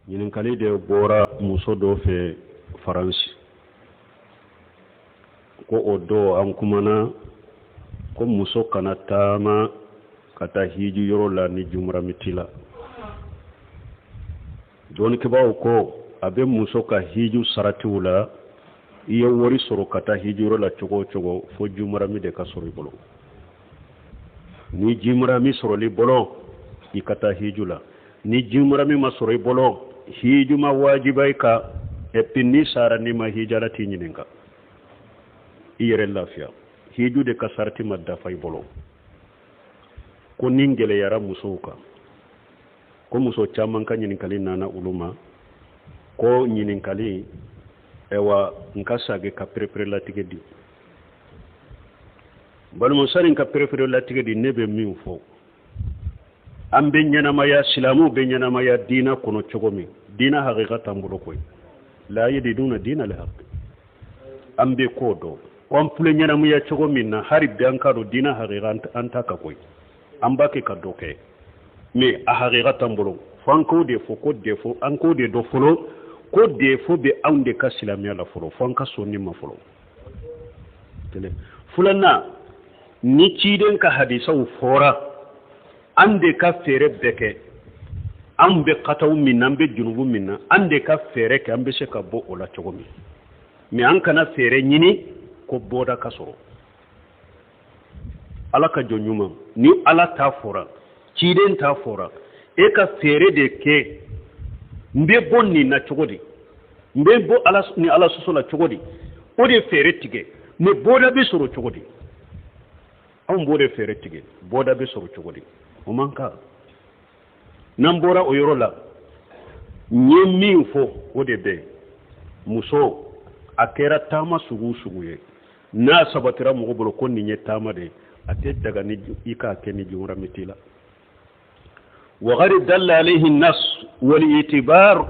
Ɲininkali de bɔra muso dɔ fɛ Faransi, ko o don an kumana ko muso kana taama ka taa hiji yɔrɔ la ni jumurami t'i la. Dɔnnikɛbaaw ko a bɛ muso ka hiju saratiw la, i ye wari sɔrɔ ka taa hiji yɔrɔ la cogo o cogo, fo jumurami de ka sɔrɔ i bolo. Ni jumurami sɔrɔl'i bolo, i ka taa hiju la. Ni jumurami ma sɔrɔ i bolo, hiju ma wajiba i kan. Et puis n'i sara n'i ma hiji, Ala t'i ɲininka. I yɛrɛ lafiya, hiju de ka sarati ma dafa i bolo. Ko nin gɛlɛyara musow kan, ko muso caman ka ɲininkali nana olu ma, ko ɲininkali ayiwa n ka sagi ka pereperelatigɛ di. Balima, sani n ka pereperelatigɛ di, ne bɛ min fɔ, an bɛ ɲɛnamaya, silamɛw bɛ ɲɛnamaya diina kɔnɔ cogo min, diina hakika t'an bolo koyi. La yajiduna diina lihaqi. An bɛ ko dɔn ko an filɛ ɲɛnamaya cogo min na, hali bi an k'a dɔn diina hakika an ta ka koyi. An b'a kɛ ka dɔ kɛ, mais a hakika t'an bolo. Fo an k'o de fɔ ko défaut, an k'o de dɔn fɔlɔ ko défaut bɛ anw de ka silamɛya la fɔlɔ. Fo an ka sɔn nin ma fɔlɔ. Kelen filanan, ni ciden ka hadisaw fɔra, an de ka fɛɛrɛ bɛɛ kɛ. An bɛ kataw min na, an bɛ junubu min na, an de ka fɛɛrɛ kɛ an bɛ se ka bɔ o la cogo min. Mais an kana fɛɛrɛ ɲini ko bɔda ka sɔrɔ. Ala ka jɔn ɲuman, ni Ala ta fɔra, ciden ta fɔra, e ka fɛɛrɛ de kɛ n bɛ bɔ nin na cogo di, n bɛ bɔ ala ni Ala sɔsɔ la cogo di, o de fɛɛrɛ tigɛ. Mais bɔda bɛ sɔrɔ cogo di? Anw b'o de fɛɛrɛ tigɛ, bɔda bɛ sɔrɔ cogo di? O man kan. N'an bɔra o yɔrɔ la, n ye min fɔ, o de bɛ muso, a kɛra taama sugu sugu ye, n'a sabatira mɔgɔ bolo ko nin ye taama de ye, a tɛ daga ni i k'a kɛ ni jumurami t'i la. Wagari dalla alayhi nas wal itibar,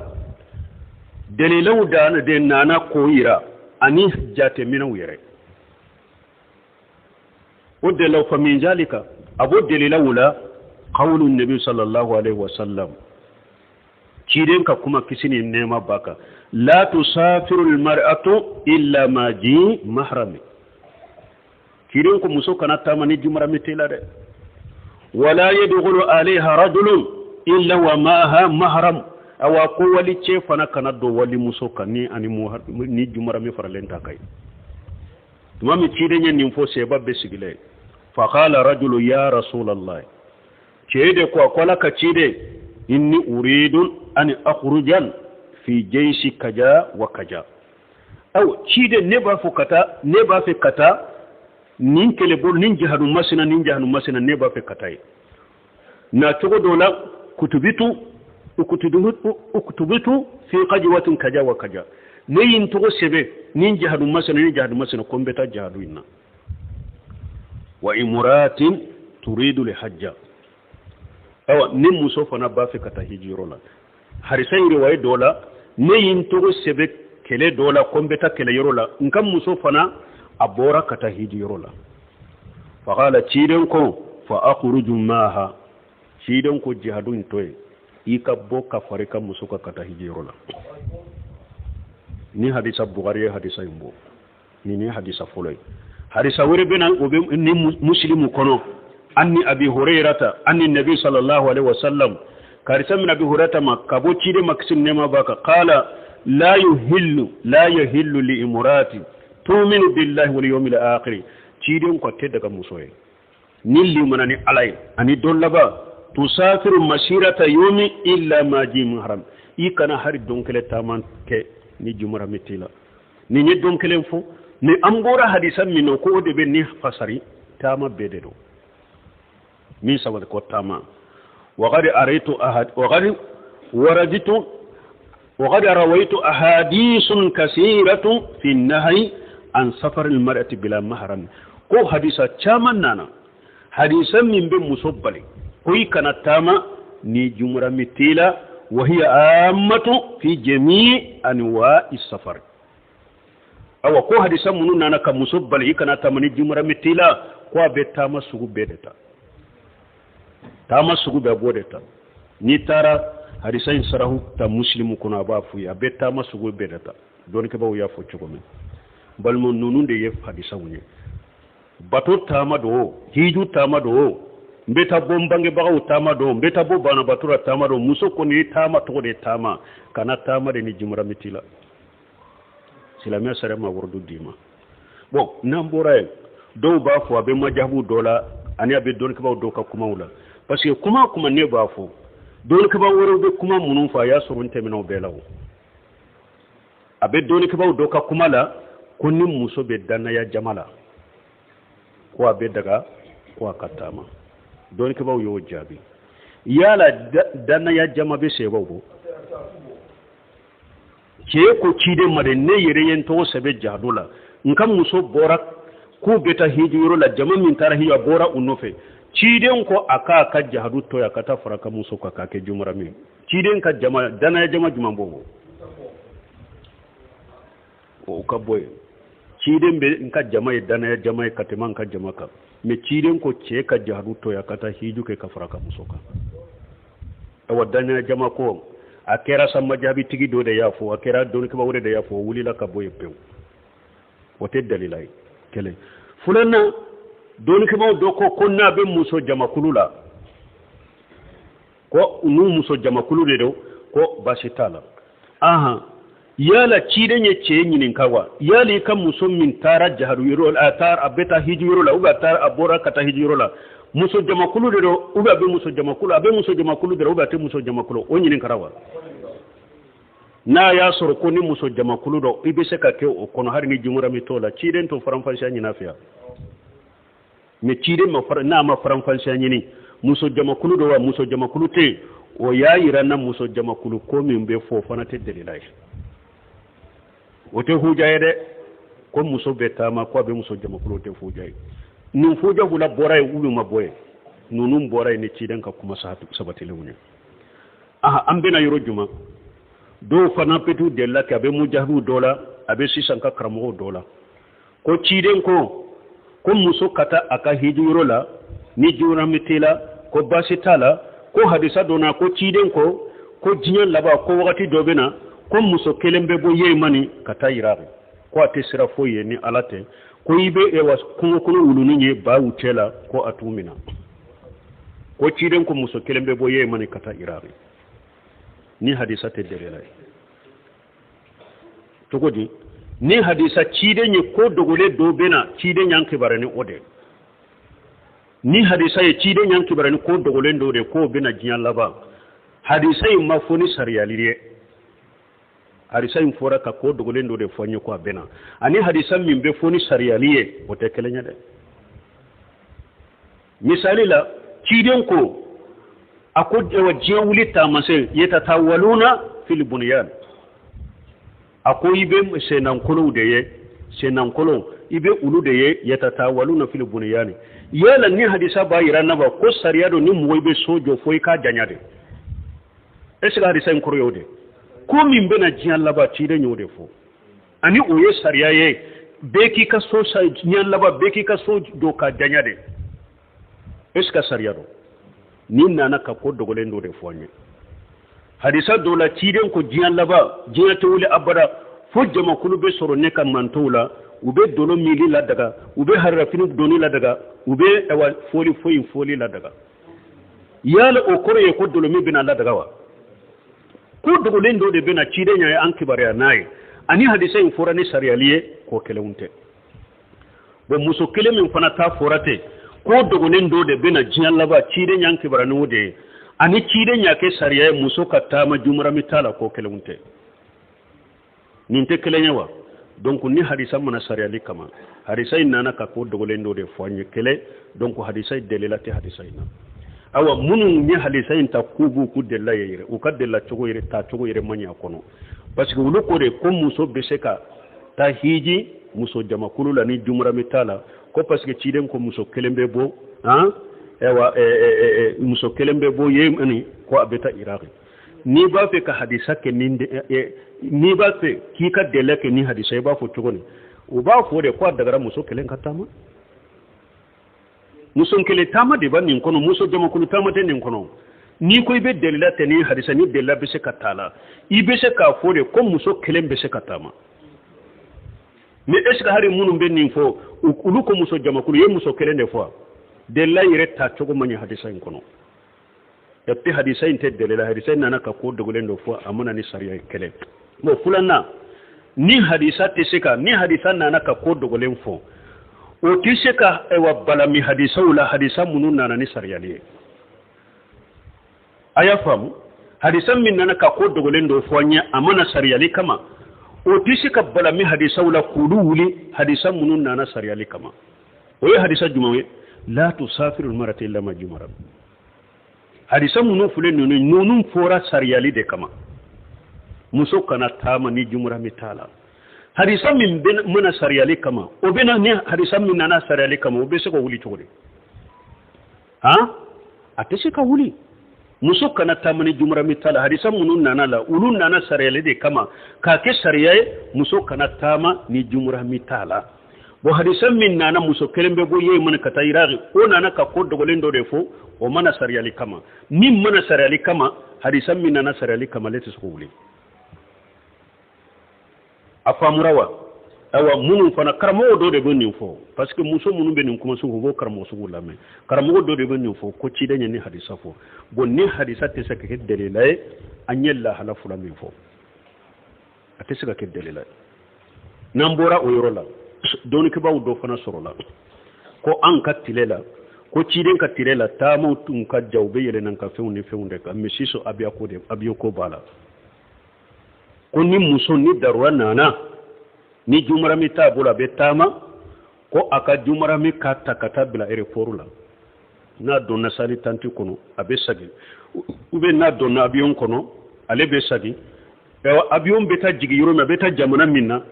dalilaw dan de nana k'o yira ani jateminɛw yɛrɛ. O dalilaw, fa min zalika, a b'o dalilaw la, qawlu nabi sallallahu alaihi wasallam, ciden ka kuma, kisi ni nɛɛma b'a kan, la tusafiru almar'atu illa ma ji mahrami. Ciden ko muso kana taama ni jumurami t'i la dɛ. Wala yadkhulu alayha rajulun illa wa ma'aha mahram. Awa, ko wali cɛ fana kana don wali muso kan ni ani ni jumurami faralen ta kai. Tuma min ciden ye nin fɔ, seba bɛ sigilen. Faqala rajulu ya rasulallah, cɛ de ko a ko Ala ka ciden, inni uridu an akhrujan fi jaysi kaja wa kaja. Aw ciden, ne b'a fɔ ka taa, ne b'a fɛ ka taa nin kɛlɛbolo, nin jihadu masina, nin jihadu masina, ne b'a fɛ ka taa yen na cogo dɔ la. Kutubitu uktubitu fi qajwatin kaja wa kaja, ne ye n tɔgɔ sɛbɛn nin jihadu masina, nin jihadu masina, ko n bɛ taa jihadu in na. Wa imuratin turidu li hajja, awa ni muso fana b'a fɛ ka taa hiji yɔrɔ la. Hadisa in riwaye dɔ la, ne ye n tɔgɔ sɛbɛn kɛlɛ dɔ la ko n bɛ taa kɛlɛ yɔrɔ la, n ka muso fana a bɔra ka taa hiji yɔrɔ la. Faqala, ciden ko, fa akhruju maha. Ciden ko jihadu in to yen, i ka bɔ ka fara i ka muso kan ka taa hiji yɔrɔ la. Ni hadisa, Bugari ye hadisa in bɔ. Nin ye hadisa fɔlɔ ye. Hadisa wɛrɛ bɛ na, o bɛ ni Musilimu kɔnɔ, anni Abi Hurairata anni nabi sallallahu alaihi wasallam, karisa min Abi Hurairata ma ka bɔ ciden ma, kisi nɛɛma b'a kan, qala la yuhillu la yahillu li imrati tu'minu billahi wal yawmil akhir. Ciden ko tɛ daga muso ye ni limana ni Ala ye ani don laban, tusafiru masirata yomi illa ma ji mahram, i kana hari don kelen taama kɛ ni jumurami t'i la. Nin ye don kelen fɔ. Ni an bɔra hadisa min na, ko o de bɛ ni fasari taama bɛɛ de don min sabali ko taama. Wagadi araitu ahad wagadi waraditu wagadi rawaitu ahadisun kasiratu fi nahyi an safar almar'ati bila mahram. Ko hadisa caman nana, hadisa min bɛ muso bali ko i kana taama ni jumurami t'i la. Wa hiya ammatu fi jami anwa'i safar. Awa, ko hadisa minnu nana ka muso bali i kana taama ni jumurami t'i la, ko a bɛ taama sugu bɛɛ de ta, taama sugu bɛɛ b'o de ta. N'i taara Hadisa in sarahu ta Muslimu kɔnɔ, a b'a f'u ye, a bɛ taama sugu bɛɛ de ta. Dɔnnikɛbaaw y'a fɔ cogo min, balima, ninnu de ye hadisaw ye. Bato taama don, hiju taama don, n bɛ taa bɔ n bangebagaw taama don, n bɛ taa bɔ banabaatɔ la taama don. Muso kɔni ye taama tɔgɔ de taama, kana taama de ni jumurami t'i la. Silamɛya sariya ma waridu d'i ma. Bon, n'an bɔra yen, dɔw b'a fɔ a bɛ majabu dɔ la ani a bɛ dɔnnikɛbaaw dɔw ka kumaw la, parce que kuma kuma ne b'a fɔ, dɔnnikɛbaa wɛrɛw bɛ kuma minnu fɔ, a y'a sɔrɔ n tɛmɛna o bɛɛ la. O a bɛ dɔnnikɛbaaw dɔ ka kuma la ko ni muso bɛ dannaya jama la, ko a bɛ daga ko a ka taama. Dɔnnikɛbaaw y'o jaabi. Yala dannaya jama bɛ sebaw bɔ? Cɛ ko ciden ma de, ne yɛrɛ ye n tɔgɔ sɛbɛn jahado la, n ka muso bɔra k'u bɛ taa hiji yɔrɔ la, jama min taara hiji, a bɔra u nɔfɛ. Ciden ko a k'a ka jahadu to yen, a ka taa fara ka muso kan k'a kɛ jumara min. Ciden ka jama, danaya jama jumɛn b'o o ka bɔ yen? Ciden bɛ n ka jama ye danaya jama ye ka tɛmɛ n ka jama kan, mais ciden ko cɛ ka jahadu to yen, a ka taa hiju kɛ ka fara ka muso kan. Awa, danaya jama ko, a kɛra sa majabitigi dɔ de y'a fɔ, a kɛra dɔnnikɛbaa wɛrɛ de y'a fɔ, o wulila ka bɔ yen pewu. O tɛ dalila ye. Kelen filanan, dɔnnikɛbaaw dɔ ko ko n'a bɛ muso jamakulu la, ko n'u muso jamakulu de don, ko baasi t'a la. Ahan, yala ciden ye cɛ ɲininka wa? Yala i ka muso min taara jahadu yɔrɔ la, a taara, a bɛ taa hiji yɔrɔ la, ou bien a taara, a bɔra ka taa hiji yɔrɔ la, muso jamakulu de don, ou bien a bɛ muso jamakulu, a bɛ muso jamakulu de la, ou bien a tɛ muso jamakulu? O ɲininkara wa? N'a y'a sɔrɔ ko ni muso jamakulu dɔ, i bɛ se ka kɛ o kɔnɔ hali ni jumurami t'o la, ciden t'o faranfasiya ɲini a fɛ yan. Mais ciden ma fara, n'a ma faranfasiya ɲini, muso jamakulu dɔ wa, muso jamakulu tɛ yen, o y'a yira na muso jamakulu ko min bɛ fɔ, o fana tɛ delila ye, o tɛ huja ye dɛ. Ko muso bɛ taama, ko a bɛ muso jamakulu, o tɛ huja ye. Nin huja fila bɔra yen, olu ma bɔ yen, ninnu bɔra yen ni ciden ka kuma sabatilenw ye. Aha, an bɛna yɔrɔ jumɛn? Dɔw fana bɛ t'u delila kɛ, a bɛ mujahibiw dɔ la, a bɛ sisan ka karamɔgɔw dɔ la, ko ciden ko ko muso ka taa a ka hiji yɔrɔ la ni jurami t'i la, ko baasi t'a la. Ko hadisa dɔ na, ko ciden ko ko diɲɛ laban ko wagati dɔ bɛ na, ko muso kelen bɛ bɔ Yemani ka taa Iraki, ko a tɛ sira foyi ye ni Ala tɛ, ko i bɛ ewa kungo kɔnɔ wulunin ye baw cɛ la, ko a t'u minɛ. Ko ciden ko muso kelen bɛ bɔ Yemani ka taa Iraki. Ni hadisa tɛ delila ye cogo di? Ni hadisa ciden ye ko dogolen dɔ bɛ na, ciden y'an kibaruya ni o de. Ni hadisa ye ciden y'an kibaruya ni ko dogolen dɔ de, k'o bɛ na diɲɛ laban. Hadisa in ma fɔ ni sariyali ye. Hadisa in fɔra ka ko dogolen dɔ de fɔ n ye ko a bɛ na. Ani hadisa min bɛ fɔ ni sariyali ye, o tɛ kelen ye dɛ. Misali la, ciden ko a ko ewa diɲɛ wuli taamasiyɛn, yetatawaluna fil bunyan, a ko i bɛ sennankolow de ye, sennankolow, i bɛ olu de ye, yetatawaluna fil bunyan. Yala ni hadisa b'a yira na ba ko sariya don, ni mɔgɔ i bɛ so jɔ fo i k'a janya de? Est ce que hadisa in kɔrɔ y'o de? Ko min bɛna diɲɛ laban, ciden y'o de fɔ, ani o ye sariya ye, bɛɛ k'i ka so, diɲɛ laban bɛɛ k'i ka so jɔ ka janya de? Est ce que sariya don? Ni nana ka ko dogolen dɔ de fɔ an ye. Hadisa dɔ la, ciden ko diɲɛ laban, diɲɛ tɛ wuli abada fo jamakulu bɛ sɔrɔ ne ka mantow la, u bɛ dolo mili ladaga, u bɛ harirafini donni ladaga, u bɛ awa foli foyi foli ladaga. Yala o kɔrɔ ye ko dolomi bɛna ladaga wa? Ko dogolen dɔ de bɛna, ciden y'a ye an kibaruya n'a ye, ani hadisa in fɔra ni sariyali ye, ko kelenw tɛ. Bon, muso kelen min fana ta fɔra ten, ko dogolen dɔ de bɛna diɲɛ laban, ciden y'an kibaruya n'o de ye, ani ciden y'a kɛ sariya ye muso ka taama jumarami t'a la, ko kelenw tɛ. Nin tɛ kelen ye wa? Donc ni hadisa mana sariyali kama, hadisa in nana ka ko dogolen dɔ de fɔ an ye kelen. Donc hadisa in delila tɛ hadisa in na. Awa, minnu ye hadisa in ta k'u b'u k'u delila ye yɛrɛ, u ka delila cogo yɛrɛ, ta cogo yɛrɛ man ɲi a kɔnɔ, parce que olu ko de ko muso bɛ se ka taa hiji muso jamakulu la ni jumurami t'a la, ko parce que ciden ko muso kelen bɛ bɔ, han, ayiwa, muso kelen bɛ bɔ Yemeni, ko a bɛ taa Iraki. N'i b'a fɛ ka hadisa kɛ ni, n'i b'a fɛ k'i ka dɛlɛ kɛ ni hadisa, i b'a fɔ cogo di? U b'a fɔ de ko a dagara muso kelen ka taama. Muso kelen taama de b'a nin kɔnɔ, muso jamakulu taama tɛ nin kɔnɔ. N'i ko i bɛ delila tɛ ni hadisa ni delila bɛ se ka taa la, i bɛ se k'a fɔ de ko muso kelen bɛ se ka taama. Mais est ce que hali minnu bɛ nin fɔ, olu ko muso jamakulu ye muso kelen de fɔ? Delila yɛrɛ ta cogo man ɲi hadisa in kɔnɔ. Et puis hadisa in tɛ delila, hadisa in nana ka ko dogolen dɔ fɔ, a ma na ni sariya ye kelen. Bon, filanan, ni hadisa tɛ se ka, ni hadisa nana ka ko dogolen fɔ, o tɛ se ka ayiwa balami hadisaw la, hadisa minnu nana ni sariyali ye. A y'a faamu? Hadisa min nana ka ko dogolen dɔ fɔ an ye, a ma na sariyali kama, o tɛ se ka balami hadisaw la k'olu wuli, hadisa minnu nana sariyali kama. O ye hadisa jumɛn ye? La tusafiru almaratu illa ma jumara. Hadisa minnu filɛ ninnu fɔra sariyali de kama, muso kana taama ni jumurami t'a la. Hadisa min ma na sariyali kama, o bɛ na ni hadisa min nana sariyali kama, o bɛ se ka wuli cogo di? Han, a tɛ se ka wuli. Muso kana taama ni jumurami t'a la, hadisa minnu nana la, olu nana sariyali de kama, k'a kɛ sariya ye, muso kana taama ni jumurami t'a la. Bon, hadisa min nana muso kelen bɛ bɔ Yemeni ka taa Iraki, o nana ka ko dogolen dɔ de fɔ, o ma na sariyali kama. Min ma na sariyali kama, hadisa min nana sariyali kama, ale tɛ se k'o wuli. A faamura wa? Ayiwa, minnu fana karamɔgɔ dɔ de bɛ nin fɔ, parce que muso minnu bɛ nin kuma sugu, u b'o karamɔgɔ sugu lamɛn. Karamɔgɔ dɔ de bɛ nin fɔ ko ciden ye ni hadisa fɔ. Bon, ni hadisa tɛ se ka kɛ delila ye, an ye lahala fila min fɔ, a tɛ se ka kɛ delila ye. N'an bɔra o yɔrɔ la, dɔnnikɛbaaw dɔ fana sɔrɔla ko an ka tile la, ko ciden ka tile la, taamaw tun ka ja, u bɛ yɛlɛnna ka fɛnw ni fɛnw de kan, mais sisan avion ko b'a la, ko ni muso ni darura nana, ni jumarami t'a bolo, a bɛ taama, ko a ka jumarami ka ta ka taa bila aéroport la. N'a donna salle d'attente kɔnɔ, a bɛ segin, ou bien n'a donna avion kɔnɔ, ale bɛ segin. Avion bɛ taa jigin yɔrɔ min, a bɛ taa jamana min na,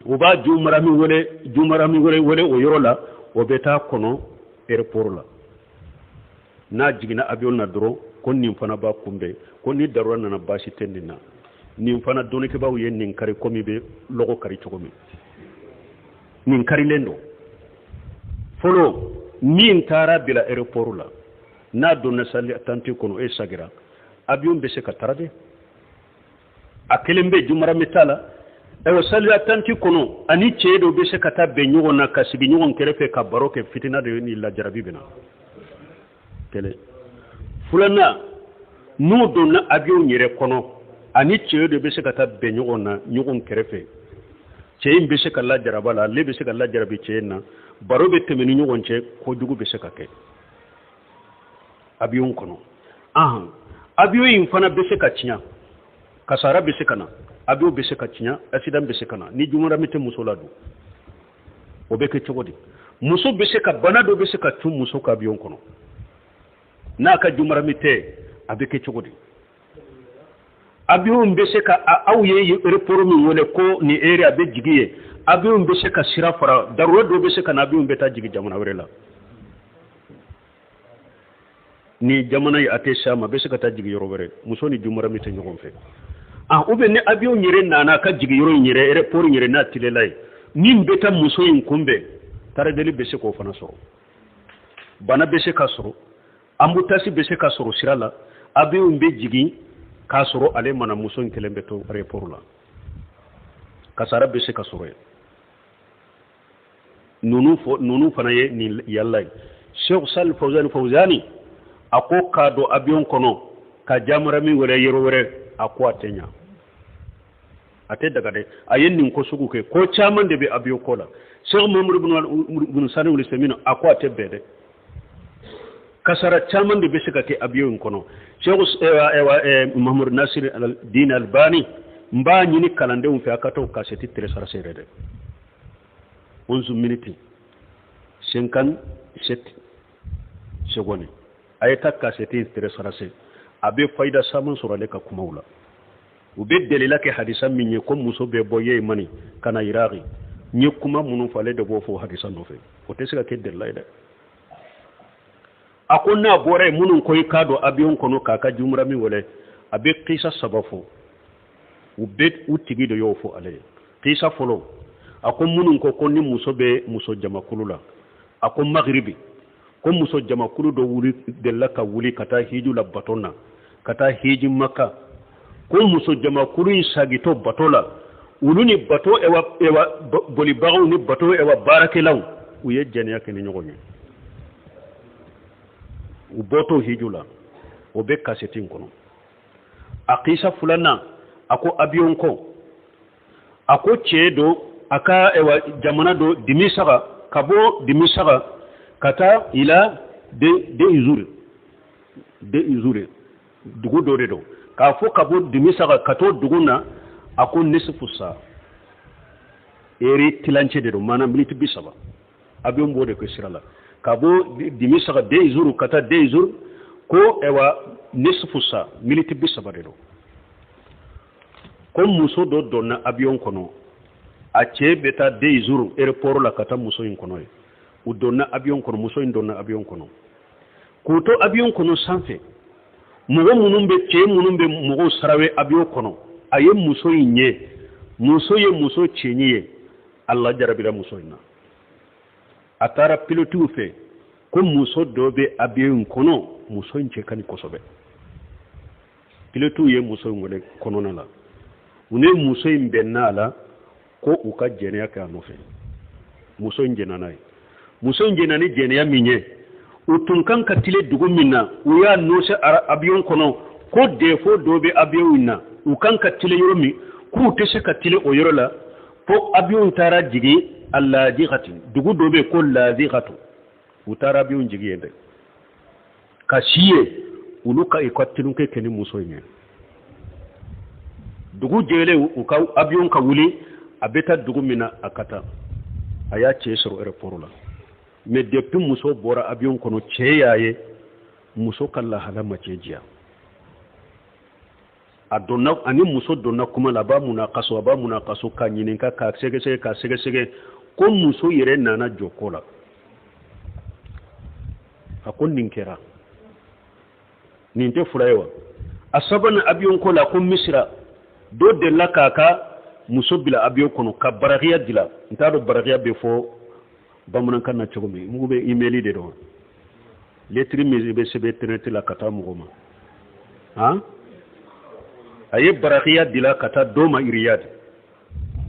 u b'a jumarami wele, jumarami wele wele o yɔrɔ la, o bɛ taa kɔnɔ aéroport la. N'a jiginna avion na dɔrɔn, ko nin fana b'a kunbɛn, ko ni darura nana, baasi tɛ nin na. Nin fana dɔnnikɛbaaw ye nin kari komi bɛ lɔgɔ kari cogo min. Nin karilen don fɔlɔ. Min taara bila aéroport la, n'a donna salle d'attente kɔnɔ, e sagira, avion bɛ se ka taara de, a kelen bɛ, jumarami t'a la. Ayiwa, salle d'attente kɔnɔ, ani cɛ dɔ bɛ se ka taa bɛn ɲɔgɔn na, ka sigi ɲɔgɔn kɛrɛfɛ, ka baro kɛ, fitina de ni lajarabi bɛ na. Kelen. Filanan, n'u donna avion yɛrɛ kɔnɔ, ani cɛ dɔ bɛ se ka taa bɛn ɲɔgɔn na ɲɔgɔn kɛrɛfɛ, cɛ in bɛ se ka lajaraba la, ale bɛ se ka lajarabi cɛ in na, baro bɛ tɛmɛ ni ɲɔgɔn cɛ, kojugu bɛ se ka kɛ avion kɔnɔ. Ahan, avion in fana bɛ se ka tiɲɛ, kasara bɛ se ka na, avion bɛ se ka tiɲɛ, accident bɛ se ka na. Ni jumarami tɛ muso la dun, o bɛ kɛ cogo di? Muso bɛ se ka, bana dɔ bɛ se ka cun muso ka avion kɔnɔ, n'a ka jumarami tɛ, a bɛ kɛ cogo di? Avion bɛ se ka, aw ye aéroport min wele ko nin heure a bɛ jigin yen, avion bɛ se ka sira fara, darura dɔ bɛ se ka na, avion bɛ taa jigin jamana wɛrɛ la. Ni jamana ye a tɛ s'a ma, a bɛ se ka taa jigin yɔrɔ wɛrɛ, muso ni jumarami tɛ ɲɔgɔn fɛ. Ah, ou bien ni avion yɛrɛ nana ka jigin yɔrɔ in yɛrɛ, aéroport yɛrɛ, n'a tilela ye, min bɛ taa muso in kunbɛn, taradeli bɛ se k'o fana sɔrɔ, bana bɛ se ka sɔrɔ, embouteillage bɛ se ka sɔrɔ sira la, avion bɛ jigin k'a sɔrɔ ale mana, muso in kelen bɛ to aéroport la, kasara bɛ se ka sɔrɔ yen. Ninnu fɔ, ninnu fana ye nin yala ye. Sheikh Salih Fawzani Fawzani a ko k'a don avion kɔnɔ ka jamarami wɛrɛ yɔrɔ wɛrɛ, a ko a tɛ ɲa, a tɛ daga dɛ. A ye nin ko sugu kɛ, ko caman de bɛ avion ko la. Sheikh Muhammad ibn Salih al-Uthaymeen a ko a tɛ bɛn dɛ, kasara caman de bɛ se ka kɛ avion in kɔnɔ. Sheikh Muhammad Nasir al-Din Albani, n b'a ɲini kalandenw fɛ, a ka t'o kasɛti télécharger yɛrɛ dɛ, 11 minutes 57 secondes, a ye taa kasɛti télécharger, a bɛ fayida caman sɔrɔ ale ka kumaw la. U bɛ delila kɛ hadisa min ye ko muso bɛ bɔ Yemani ka na Iraki, n ye kuma minnu fɔ, ale de b'o fɔ hadisa nɔfɛ. O tɛ se ka kɛ delila ye dɛ. A ko n'a bɔra yen, minnu ko i k'a don avion kɔnɔ k'a ka jumurami wele, a bɛ kisa saba fɔ, u bɛ u tigi de y'o fɔ ale ye. Kisa fɔlɔ, a ko minnu ko ko ni muso bɛ muso jamakulu la, a ko magiribi, ko muso jamakulu dɔ wuli delila ka wuli ka taa hiju la baton na. Ka taa hiji Maka, ko muso jamakulu in sagitɔ bato la, olu ni bato ewa ewa bolibagaw ni bato ewa baarakɛlaw, u ye jɛnɛya kɛ ni ɲɔgɔn ye. U bɔtɔ hiju la, o bɛ kasɛti in kɔnɔ. A kisa filanan, a ko avion ko, a ko cɛ don a ka ewa jamana do Dimisaga, ka bɔ Dimisaga ka taa ila de Izuri, de Izuri dugu dɔ de don, k'a fɔ ka bɔ Dimisaga ka t'o dugu na, a ko nisifu sa eri tilancɛ de don, maana miniti 30. Avion b'o de kɛ sira la ka bɔ Dimisaga de Izuru ka taa de Izuru, ko ewa nisifu sa miniti 30 de don. Ko muso dɔ donna avion kɔnɔ, a cɛ bɛ taa de Izuru aéroport la ka taa muso in kɔnɔ ye. U donna avion kɔnɔ, muso in donna avion kɔnɔ. K'u to avion kɔnɔ sanfɛ, mɔgɔ minnu bɛ, cɛ minnu bɛ mɔgɔw sarawe avion kɔnɔ, a ye muso in ye, muso ye muso cɛɲi ye. Ala jarabira muso in na. A taara pilotiw fɛ ko muso dɔ bɛ avion in kɔnɔ, muso in cɛ ka ɲi kosɛbɛ. Pilotiw ye muso in wele kɔnɔna la, u ni muso in bɛnna a la ko u ka jɛnɛya kɛ a nɔfɛ. Muso in jɛnna n'a ye. Muso in jɛnna ni jɛnɛya min ye, u tun kan ka tile dugu min na, u y'a nɔɔsi avion kɔnɔ ko défaut dɔ bɛ avion in na, u kan ka tile yɔrɔ min, k'u tɛ se ka tile o yɔrɔ la, fo avion taara jigin a Lazigati, dugu dɔ bɛ ko Lazigatu. U taara avion jigin yen dɛ, ka si yen, olu ka i ka tulonkɛ kɛ ni muso in ye. Dugu jɛlen, u ka avion ka wuli, a bɛ taa dugu min na, a ka taa, a y'a cɛ sɔrɔ aéroport la. Mais depuis muso bɔra avion kɔnɔ, cɛ y'a ye muso ka lahala ma cɛ diya. A donna ani muso donna kuma la, a b'a mun kaso, a b'a mun kaso, k'a ɲininka, k'a sɛgɛsɛgɛ, k'a sɛgɛsɛgɛ, ko muso yɛrɛ nana jɔ ko la. A ko nin kɛra, nin tɛ fura ye wa? A sabanan, avion ko la, ko Misira dɔ delila k'a ka muso bila avion kɔnɔ ka barakiya dila. N t'a dɔn barakiya bɛ fɔ bamanankan na cogo min. Mugu bɛ email de dɔn, lettre min bɛ sɛbɛn internet la ka taa mɔgɔ ma. Han, a ye barakiya dila ka taa dɔ ma Riyad,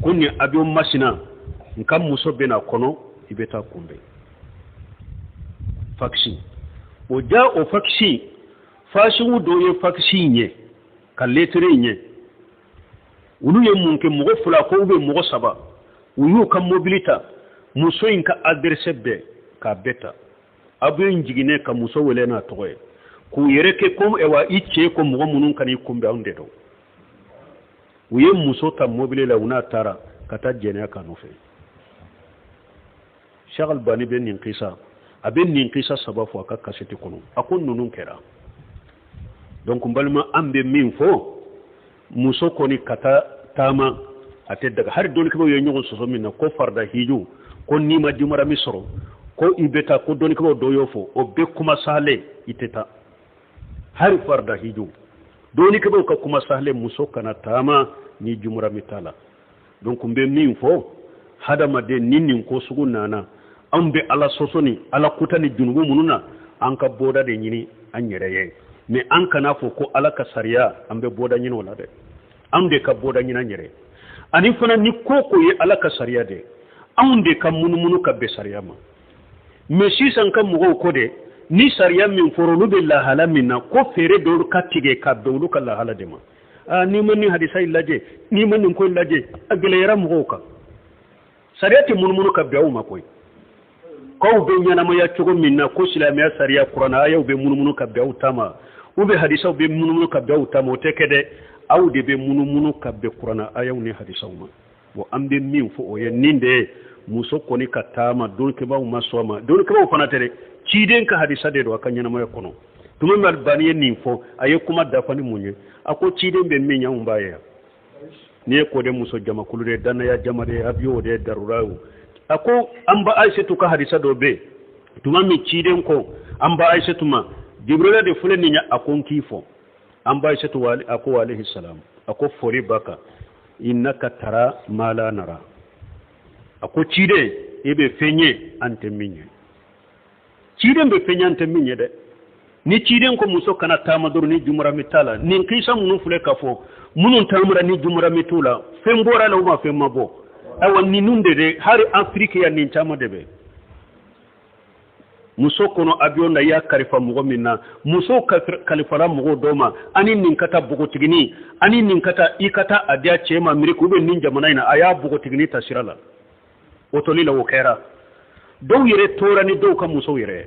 ko nin avion masina, n ka muso bɛna kɔnɔ, i bɛ taa kunbɛn. Fakisi o ja, o fakisi fasigu dɔ ye fakisi in ye ka lettre in ye. Olu ye mun kɛ? Mɔgɔ fila ko, u bɛ mɔgɔ saba, u y'u ka mobili ta, muso in ka adresse bɛɛ k'a bɛɛ ta. Avion in jiginnen, ka muso wele n'a tɔgɔ ye, k'u yɛrɛ kɛ ko ɛwa i cɛ ko mɔgɔ minnu ka n'i kunbɛn, anw de don. U ye muso ta mobili la, u n'a taara ka taa jɛnɛya k'a nɔfɛ. Cheikh Albani bɛ nin kisa, a bɛ nin kisa saba fɔ a ka kasɛti kɔnɔ. A ko ninnu kɛra. Donc n balima, an bɛ min fɔ, muso kɔni ka taa taama, a tɛ daga. Hali dɔnnikɛbaaw ye ɲɔgɔn sɔsɔ min na, ko farida hiju, ko n'i ma jumara min sɔrɔ, ko i bɛ taa, ko dɔnnikɛbaaw dɔw y'o fɔ, o bɛ kuma sahalen, i tɛ taa. Hali farida hiju, dɔnnikɛbaaw ka kuma sahalen, muso kana taama ni jumara min t'a la. Donc n bɛ min fɔ, hadamaden ni nin ko sugu nana, anw bɛ Ala sɔsɔ ni Ala kuta ni junubu minnu na, an ka bɔda de ɲini an yɛrɛ ye. Mais an kana fɔ ko Ala ka sariya, an bɛ bɔda ɲini o la dɛ. Anw de ka bɔda ɲini an yɛrɛ. Ani fana, ni ko ko ye Ala ka sariya de, anw de ka munumunu ka bɛn sariya ma. Mais sisan ka mɔgɔw ko de, ni sariya min fɔra, olu bɛ lahala min na, ko feere dɔw ka tigɛ ka bɛn olu ka lahala de ma. Aa, n'i ma nin hadisa in lajɛ, n'i ma nin ko in lajɛ, a gɛlɛyara mɔgɔw kan. Sariya tɛ munumunu ka bɛn aw ma koyi. K'aw bɛ ɲɛnamaya cogo min na, ko silamɛya sariya, kuranɛ ayaw bɛ munumunu ka bɛn aw ta ma, ou bien hadisaw bɛ munumunu ka bɛn aw ta ma, o tɛ kɛ dɛ. Aw de bɛ munumunu ka bɛn kuranɛ ayaw ni hadisaw ma. Bon, an bɛ min fɔ, o ye nin de ye. Muso kɔni ka taama, dɔnnikɛbaaw ma sɔn a ma. Dɔnnikɛbaaw fana tɛ dɛ, ciden ka hadisa de don a ka ɲɛnamaya kɔnɔ. Tuma min Albani ye nin fɔ, a ye kuma dafa ni mun ye? A ko ciden bɛ min ɲɛ, anw b'a ye yan. N'i ye ko de muso jamakulu de, danaya jama de, avion de, darura ye. A ko an ba Ayisetu ka hadisa dɔ bɛ yen, tuma min ciden ko an ba Ayisetu ma, Jibrila de filɛ nin ye, a ko n k'i fɔ. An ba Ayisetu a ko alayhi salam, a ko fori baka innaka tara ma la nara. A ko ciden, i bɛ fɛn ye an tɛ min ye. Ciden bɛ fɛn ye an tɛ min ye dɛ. Ni ciden ko muso kana taama dɔrɔn ni jumurami t'a la, nin kisa minnu filɛ ka fɔ, minnu taamara ni jumurami t'u la, fɛn bɔra la ou ma fɛn ma bɔ? Ayiwa, ninnu de de hali Afiriki yan, nin caman de bɛ muso kɔnɔ avion na. I y'a kalifa mɔgɔ min na, muso kalifara mɔgɔw dɔ ma, ani nin ka taa bogotigini, ani nin ka taa, i ka taa a diya cɛ ma Ameriki ou bien nin jamana in na, a y'a bogotigini ta sira la, o toli la. O kɛra dɔw yɛrɛ tora ni dɔw ka musow yɛrɛ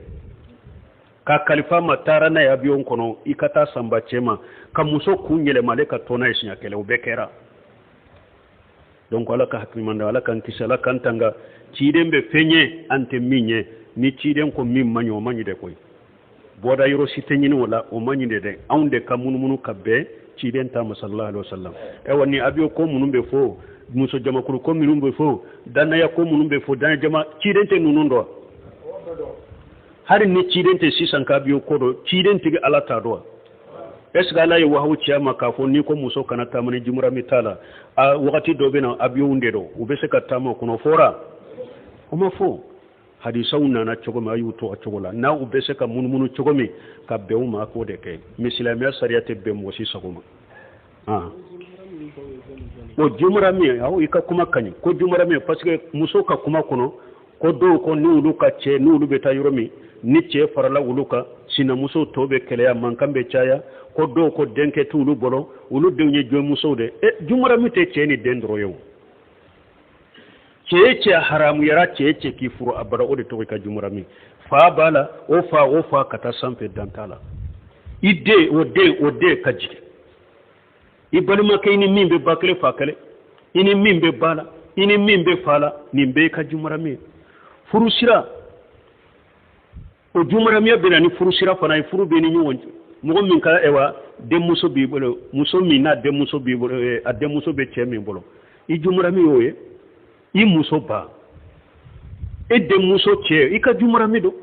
ka kalifa ma, taara n'a ye avion kɔnɔ, i ka taa sanba cɛ ma, ka muso kun yɛlɛma, ale ka to n'a ye siɲɛ kelen. O bɛɛ kɛra. Donc Ala ka hakiliman da, Ala k'an kisi, Ala k'an tanga. Ciden bɛ fɛn ye an tɛ min ye. Ni ciden ko min man ɲi, o man ɲi de koyi. Bɔda yɔrɔ si tɛ ɲini o la, o man ɲi de dɛ. Anw de ka munumunu ka bɛn ciden ta ma, sallallahu alaihi wasallam. Ayiwa, ni avion ko minnu bɛ fɔ, muso jamakulu ko minnu bɛ fɔ, danaya ko minnu bɛ fɔ, danaya jama, ciden tɛ ninnu dɔn. Hali ni ciden tɛ sisan ka avion ko dɔn, ciden tigi Ala t'a dɔn. Est ce que Ala ye wahawu ci a ma k'a fɔ n'i ko muso kana taama ni jumurami t'a la, a wagati dɔ bɛ na, avion de don, u bɛ se ka taama o kɔnɔ? Fɔra o ma fɔ. Hadisaw nana cogo min, a y'u to a cogo la. N'a u bɛ se ka munumunu cogo min ka bɛn u ma, a k'o de kɛ. Mais silamɛya sariya tɛ bɛn mɔgɔ si sago ma. O jumurami, awɔ, i ka kuma ka ɲi ko jumurami, parce que muso ka kuma kɔnɔ ko dɔw ko n'olu ka cɛ, n'olu bɛ taa yɔrɔ min, ni cɛ farala olu kan, sinamuso tɔ bɛ kɛlɛya, mankan bɛ caya. Ko dɔw ko denkɛ t'olu bolo, olu denw ye jɔnmusow de. E, jumurami tɛ cɛ ni den dɔrɔn ye o. Cɛ ye cɛ haramuyara, cɛ ye cɛ k'i furu abada, o de tɔgɔ i ka jumurami. Fa b'a la, o fa, o fa ka taa sanfɛ, dan t'a la. I den, o den, o den ka jigin i balimakɛ, i ni min bɛ ba kelen fa kelen, i ni min bɛ ba la, i ni min bɛ fa la, nin bɛɛ ka jumarami ye. Furusira, o jumaramiya bɛ na ni furusira fana ye. Furu bɛ ni ɲɔgɔn cɛ, mɔgɔ min ka, ɛwa, denmuso b'i bolo, muso min n'a denmuso b'i bolo, a denmuso bɛ cɛ min bolo, i jumarami y'o ye. I muso ba, e denmuso cɛ, i ka jumarami don.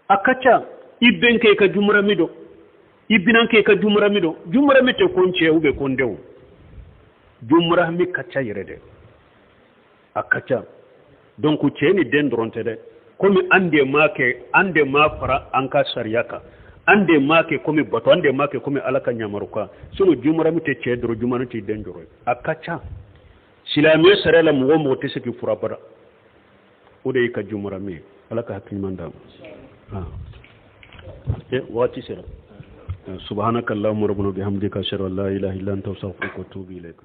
A ka ca i bɛnkɛ, i ka jumarami don. I binankɛ, i ka jumarami don. Jumarami tɛ ko n cɛ ou bien ko n denw. Jumarami ka ca yɛrɛ dɛ, a ka ca. Donc cɛ ni den dɔrɔn tɛ dɛ. Komi an de m'a kɛ, an de m'a fara an ka sariya kan, an de m'a kɛ komi bato, an de m'a kɛ komi Ala ka ɲamaru kan. Sinon jumarami tɛ cɛ dɔrɔn, jumarami tɛ den dɔrɔn, a ka ca. Silamɛ sariya la, mɔgɔ o mɔgɔ tɛ se k'i furu abada, o de y'i ka jumarami ye. Ala ka hakili ɲuman d'a ma. Waati sera. Subhanaka allahumma rabbana bihamdika, ashhadu an la ilaha illa anta, astaghfiruka wa atubu ilayk.